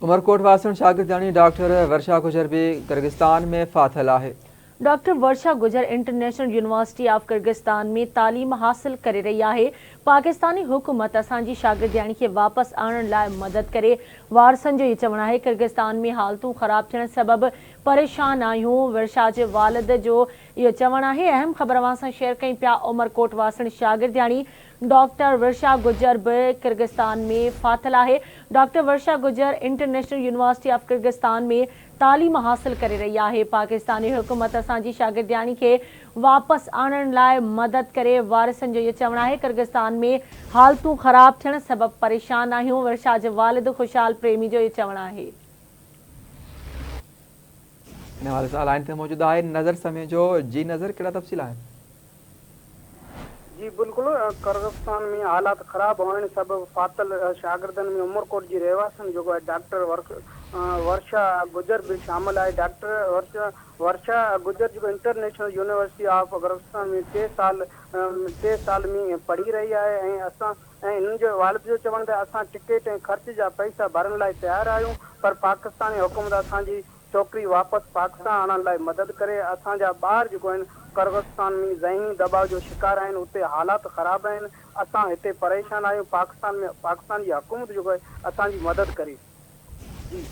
عمرڪوٽ واسڻ شاگردياڻي ڊاڪٽر ورشا گجر به ڪرغستان ۾ ڦاٿل آهي. Doctor Varsha Gujar international university of Kyrgyzstan ۾ تعليم حاصل ڪري رهي آهي. پاڪستاني حڪومت اسان جي شاگردياڻي کي واپس آڻڻ لاء مدد ڪري. وارثن جو اهو چوڻ آهي ڪرغستان ۾ حالتون خراب ٿيڻ سبب پريشان آهيون. ورشا جي والد جو اهو چوڻ آهي. اهم خبر اوهان سان شيئر ڪيون پيا عمرڪوٽ واسڻ شاگردياڻي ڊاڪٽر ورشا گجر به ڪرغستان ۾ ڦاٿل آهي. Doctor Varsha Gujar international university of Kyrgyzstan ۾ تعليم حاصل ڪري رهي آهي. پاڪستاني حڪومت اسان جي شاگردياڻي کي واپس آڻڻ لاء مدد ڪري. وارثن جو اهو چوڻ آهي ڪرغستان ۾ حالتون خراب ٿيڻ سبب پريشان آهيون. ورشا جي والد خوشحال پريمي جو اهو چوڻ آهي. ان حوالي سان لائين تي موجود آهي نظر سميجو جي نظر ڪهڙا تفصيل آهن. جي بلڪل ڪرغستان ۾ حالات خراب هئڻ سبب ڦاٿل شاگردن ۾ عمرڪوٽ جي رهواسين جيڪو آهي ڊاڪٽر ورشا گجر به شامل آهي ڊاڪٽر ورشا گجر جيڪو انٽرنيشنل يونيورسٽي آف ڪرغستان ۾ ٽي سال ٽي سال ۾ پڙهي رهي آهي ۽ اسان ۽ هنن جو والد جو چوڻ ته اسان ٽڪيٽ ۽ خرچ جا پئسا ڀرڻ لاء تيار آهيون پر پاڪستاني حڪومت اسان جي ڇوڪري واپس پاڪستان آڻڻ لاء مدد ڪري، اسان جا ٻار جيڪو آهن ڪرغستان ۾ ذهني دٻاء جو شڪار آهن، اتي حالات خراب آهن، اسان هتي پريشان آهيون، پاڪستان ۾ پاڪستان جي حڪومت جيڪو آهي اسان جي مدد ڪري. جي.